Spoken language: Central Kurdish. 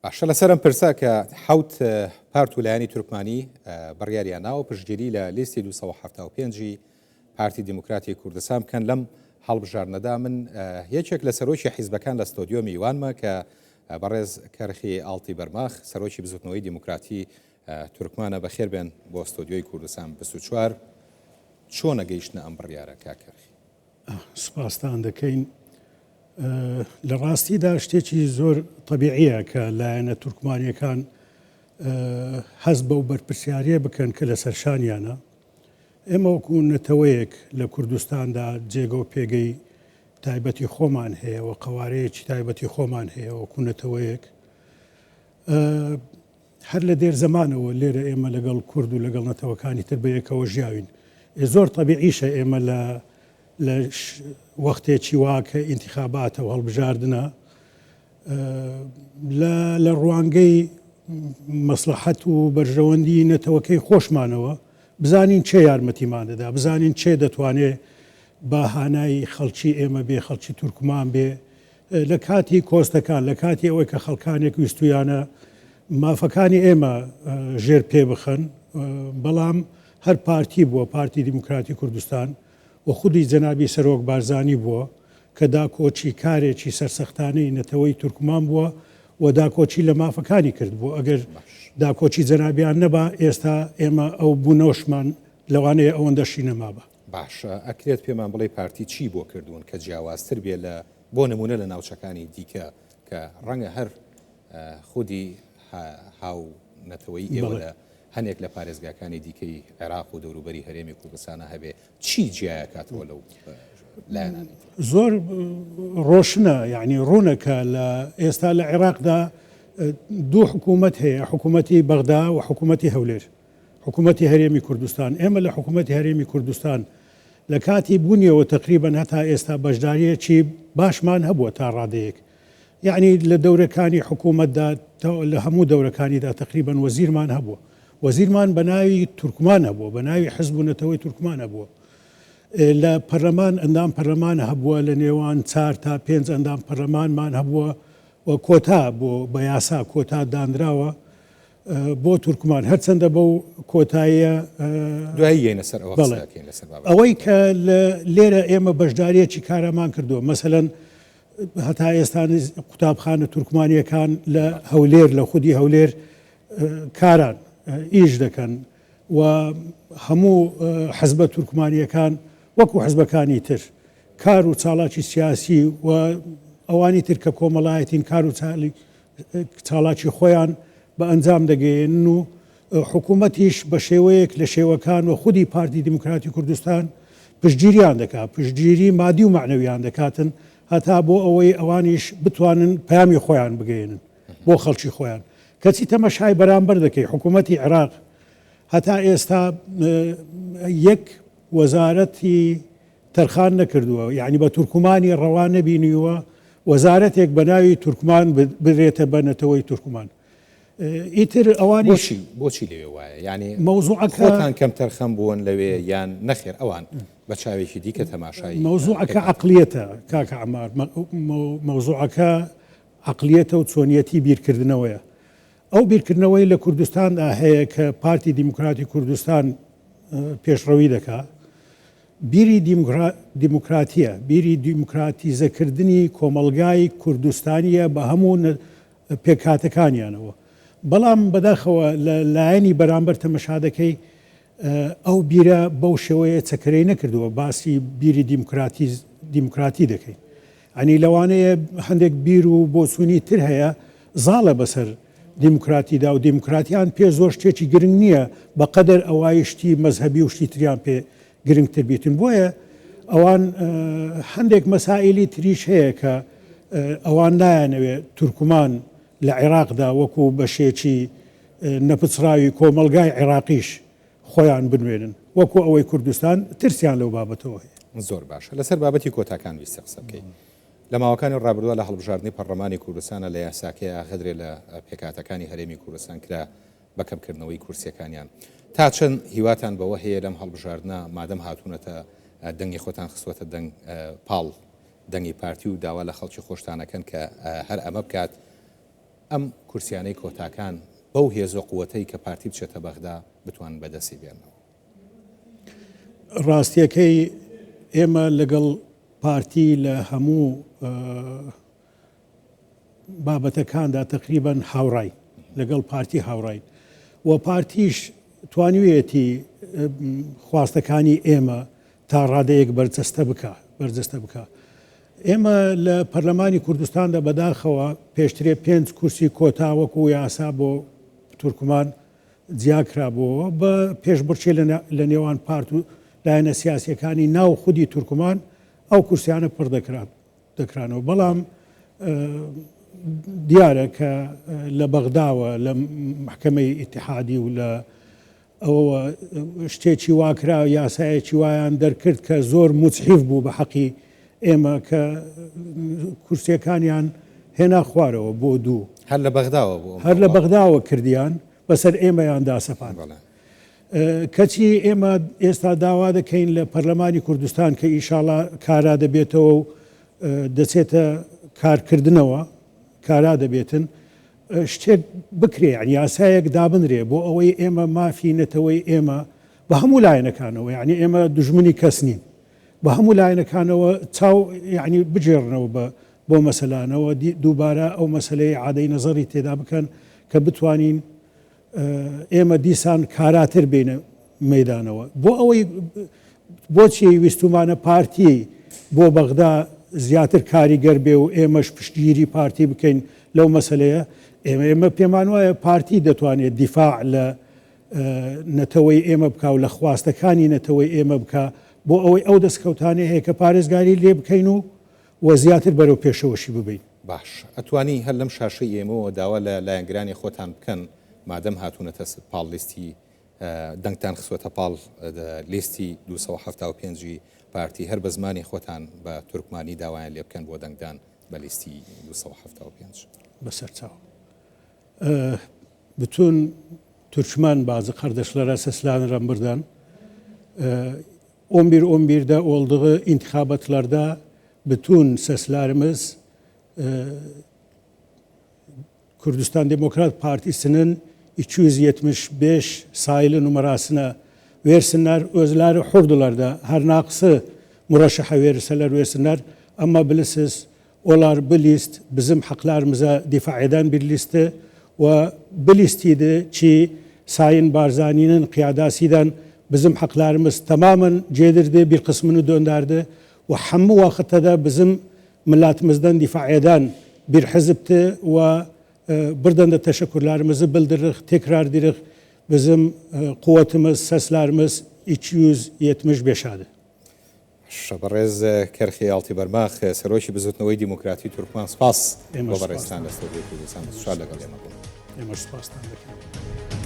باشە لەسەر ئەم پرسە کە حەوت پارت و لایەنی تورکمانی بڕیاریان ناوە پشتگیری لە لیستی 275 ی پارتی دیموکراتی کوردستان بکەن لەم هەڵبژاردنەدا من یەکێک لە سەرۆکی حیزبەکان لە ستۆدیۆ میوانمە کە بەڕێز کەرخی ئاڵتی بەرماخ سەرۆکی بزوتنەوەی دیموکراتی تورکمانە بەخێر بێن بۆ ستۆدیۆی کوردستان 24 چۆنە گەیشتنە ئەم بڕیارە کاک کەرخی؟ سوپاستان دەکەین. لە ڕاستیدا شتێکی زۆر تەبیعیە کە لایەنە تورکمانیەکان هەست بەو بەرپرسیاریە بکەن کە لەسەر شانیانە. ئێمە وەکو نەتەوەیەک لە کوردستاندا جێگە و پێگەی تایبەتی خۆمان هەیە و قەوارەیەکی تایبەتی خۆمان هەیە وەکو نەتەوەیەک. هەر لە دێر زەمانەوە لێرە ئێمە لەگەڵ کورد و لەگەڵ نەتەوەکانی تر بەیەکەوە ژیاوین. ئێ زۆر تەبیعیشە ئێمە لە لە وەختێکی وا کە ئینتیخاباتە و هەڵبژاردنە لە لە ڕوانگەی مەسڵەحەت و بەرژەوەندی نەتەوەکەی خۆشمانەوە بزانین چێ یارمەتیمان دەدا، بزانین چێ دەتوانێ بە هانای خەڵکی ئێمە بێ، خەڵکی تورکمان بێ، لە کاتی کۆستەکان، لە کاتی ئەوەی کە خەڵکانێک ویستوویانە مافەکانی ئێمە ژێر پێ بخەن، بەڵام هەر پارتی بووە، پارتی دیموکراتی کوردستان و خودی جەنابی سەرۆک بارزانی بووە کە داکۆکی کارێکی سەرسەختانەی نەتەوەی تورکمان بووە و داکۆکی لە مافەکانی کردبوو. ئەگەر داکۆکی جەنابیان نەبا، ئێستا ئێمە ئەو بوونەوشمان لەوانەیە ئەوەندەشی نەمابا. باشە ئەکرێت پێمان بڵێی پارتی چی بۆ کردوون کە جیاوازتر بێ لە بۆ نموونە لە ناوچەکانی دیکە کە ڕەنگە هەر خودی هاو نەتەوەی ئێوە لە هەنێک لە پارێزگاکانی دیکەی عێراق و دەوروبەری هەرێمی کوردستانە هەبێ چی جیایەکاتەوە لەو لایەنانی تر؟ زۆر ڕۆشنە یعنی ڕوونە کە لە ئێستا لە عێراقدا دوو حکوومەت هەیە حکوومەتی بەغدا و حکوومەتی هەولێر. حکومەتی هەرێمی کوردستان، ئێمە لە حکومەتی هەرێمی کوردستان لە کاتی بوونیەوە تەقریبەن هەتا ئێستا بەشدارییەکی باشمان هەبووە تا ڕادەیەک. یەعنی لە دەورەکانی حکومەتدا لە هەموو دەورەکانیدا تەقریبەن وەزیرمان هەبووە. وەزیرمان بە ناوی تورکمان هەبووە، بە ناوی حزب و نەتەوەی تورکمان هەبووە. لە پەرلەمان ئەندام پەرلەمان هەبووە، لە نێوان چار تا پێنج ئەندام پەرلەمانمان هەبووە و کۆتا بۆ بە یاسا کۆتا دانراوە. بۆ تورکمان هەرچەندە بەو کۆتاییە دوایی یەینە سەر ئەوە قسە ئەکەین لەسەر بابەتەکە. ئەوەی کە لێرە ئێمە بەشدارییەکی کارامان کردووە مەسەلەن هەتا ئێستا قوتابخانە تورکمانییەکان لە هەولێر لە خودی هەولێر کاران ئیش دەکەن و هەموو حزبە تورکمانییەکان وەکو حزبەکانی تر کار و چاڵاکی سیاسی و ئەوانی تر کە کۆمەڵایەتین کار و چالاکی خۆیان بە ئەنجام دەگەیەنن و حکوومەتیش بە شێوەیەک لە شێوەکان و خودی پارتی دیموکراتی کوردستان پشتگیریان دەکات، پشتگیری مادی و مەعنەویان دەکاتن هەتا بۆ ئەوەی ئەوانیش بتوانن پەیامی خۆیان بگەیەنن بۆ خەڵکی خۆیان. کەچی تەمەشای بەرامبەر دەکەی حکوومەتی عێراق هەتا ئێستا یەک وەزارەتی تەرخان نەکردووە، یەعنی بە تورکمانی ڕەوا نەبینیووە وەزارەتێک بە ناوی تورکمان بدرێتە بە نەتەوەی تورکمان. ئیتر ئەوانیش. بۆچی؟ بۆچی لەوێ وایە؟ یەعنی مەوزوعەکە. خۆتان کەمتەرخەم بوون لەوێ یان نەخێر ئەوان بە چاوێکی دیکە تەماشای. مەوزوعەکە عەقڵیەتە کاکە عەمار، مەوزوعەکە عەقڵیەتە و چۆنیەتی بیرکردنەوەیە. ئەو بیرکردنەوەی لە کوردستاندا هەیە کە پارتی دیموکراتی کوردستان پێشڕەوی دەکا، بیری دیموکراتییە، بیری دیموکراتیزەکردنی کۆمەڵگای کوردستانییە بە هەموو پێکهاتەکانیانەوە. بەڵام بەداخەوە لە لایەنی بەرامبەر تەمەشا دەکەی ئەو بیرە بەو شێوەیە چەکەرەی نەکردووە، باسی بیری دیموکراتی دەکەین. یانی لەوانەیە هەندێک بیر و بۆچوونی تر هەیە زاڵە بەسەر دیموکراتیدا و دیموکراتیان پێ زۆر شتێکی گرنگ نییە بە قەدەر ئەوای شتی مەزهەبی و شتی تریان پێ گرنگتر بیتن بۆیە ئەوان هەندێک مەسائیلی تریش هەیە کە ئەوان نایانەوێ تورکمان لە عێراقدا وەکو بەشێکی نەپچڕاوی کۆمەڵگای عێراقیش خۆیان بنوێنن وەکو ئەوەی کوردستان ترسیان لەو بابەتەوە هەیە. زۆر باشە لەسەر بابەتی کۆتاکان ویستە قسە بکەی لە ماوەکانی ڕابردووە لە هەڵبژاردنی پەڕلەمانی کوردستانە لە یاساکەیا غەدرێ لە پێکهاتەکانی هەرێمی کوردستان کرا بە کەمکردنەوەی کورسیەکانیان تا چەند هیواتان بەوە هەیە لەم هەڵبژاردنە مادەم هاتوونەتە دەنگی خۆتان خستووەتە دەنگ پاڵ دەنگی پارتی و داوا لە خەڵکی خۆشتانەکەن کە هەر ئەمە بکات. ئەم کورسیانەی کۆتاکان بەو هێز و قوەتەی کە پارتی بچێتە بەغدا بتوانن بەدەستی بێننەوە؟ ڕاستیەکەی ئێمە لەگەڵ پارتی لە هەموو بابەتەکاندا تەقریبەن هاوڕاین، لەگەڵ پارتی هاوڕاین و پارتیش توانیویەتی خواستەکانی ئێمە تا ڕادەیەک بەرجەستە بکا بەرجەستە بکا. ئێمە لە پەرلەمانی کوردستاندا بەداخەوە پێشترێ پێنج کورسی کۆتا وەکو یاسا بۆ تورکمان جیا کرابووەوە بە پێشبڕکێ لە نێوان پارت و لایەنە سیاسیەکانی ناو خودی تورکمان ئەو کورسیانە پڕ دەکران. دەکرانەوە بەڵام دیارە کە لە بەغداوە لە محکمەی ئیتحادی و لە ئەوەوە شتێکی واکرا یاسایەکی وایان دەرکرد کە زۆر موجحیف بوو بە حەقی ئێمە کە کورسیەکانیان هێنا خوارەوە بۆ دوو هەر لە بەغداوە بوو هەر لە بەغداوە کردیان بەسەر ئێمەیان داسەپاند. کەچی ئێمە ئێستا داوا دەکەین لە پەرلەمانی کوردستان کە ئیشاڵا کارا دەبێتەوە و دەچێتە کارکردنەوە کارا دەبێتن شتێک بکرێ یعنی یاسایەک دابنرێ بۆ ئەوەی ئێمە مافی نەتەوەی ئێمە بە هەموو لایەنەکانەوە یعنی ئێمە دوژمنی کەس نین بە هەموو لایەنەکانەوە چاو یعنی بگێڕنەوە بە بۆ مەسەلانەوە دووبارە ئەو مەسلەی عادەی نەزەری تێدا بکەن کە بتوانین ئێمە دیسان کاراتر بێینە مەیدانەوە بۆ ئەوەی بۆچی ویستومانە پارتی بۆ بەغدا زیاتر کاریگەر بێ و ئێمەش پشتگیری پارتی بکەین لەو مەسلەیە ئێمە ئێمە پێمان وایە پارتی دەتوانێت دیفاع لە نەتەوەی ئێمە بکا و لە خواستەکانی نەتەوەی ئێمە بکا بۆ ئەوەی ئەو دەستکەوتانەی هەیە کە پارێزگاری لێ بکەین و و زیاتر بەرەو پێشەوەشی ببەین. باش ئەتوانی هەر لەم شاشەی ئێمەوە داوا لە لایەنگرانی خۆتان بکەن مادەم هاتوونەتە پاڵ لیستی دەنگتان خستووەتە پاڵ لیستی 275 ی پارتی هەر بە زمانی خۆتان بە تورکمانی داوایان لێ بکەن بۆ دەنگدان بە لیستی 275. بەسەرچاو. Bütün Türkmen bazı kardeşlere seslenirim buradan. 11-11'de olduğu intihabatlarda bütün seslerimiz Kürdistan Demokrat Partisi'nin 275 sayılı numarasına versinler. Özleri hurdular da her naksı muraşaha verirseler versinler. Ama bilirsiniz olar bu list bizim haklarımıza difa eden bir listi ve bu listiydi ki Sayın Barzani'nin kıyadasıyla bizim haklarımız tamamen cedirdi, bir kısmını dönderdi. Ve hamı vakitte de bizim milletimizden difa eden bir hizipti ve buradan da teşekkürlerimizi bildirik, tekrar dirik. Bizim kuvvetimiz, seslerimiz 275 adı. باشە بەڕێز کەرخی ئاڵتیبەرماخ سەرۆکی بزوتنەوەی دیموکراتی تورکمان سپاس بۆ بەڕێزتان لە ستۆدیۆی کوردستان 24 لەگەڵ ئێمە بوون. ئێمەش سپاستان دەکەین.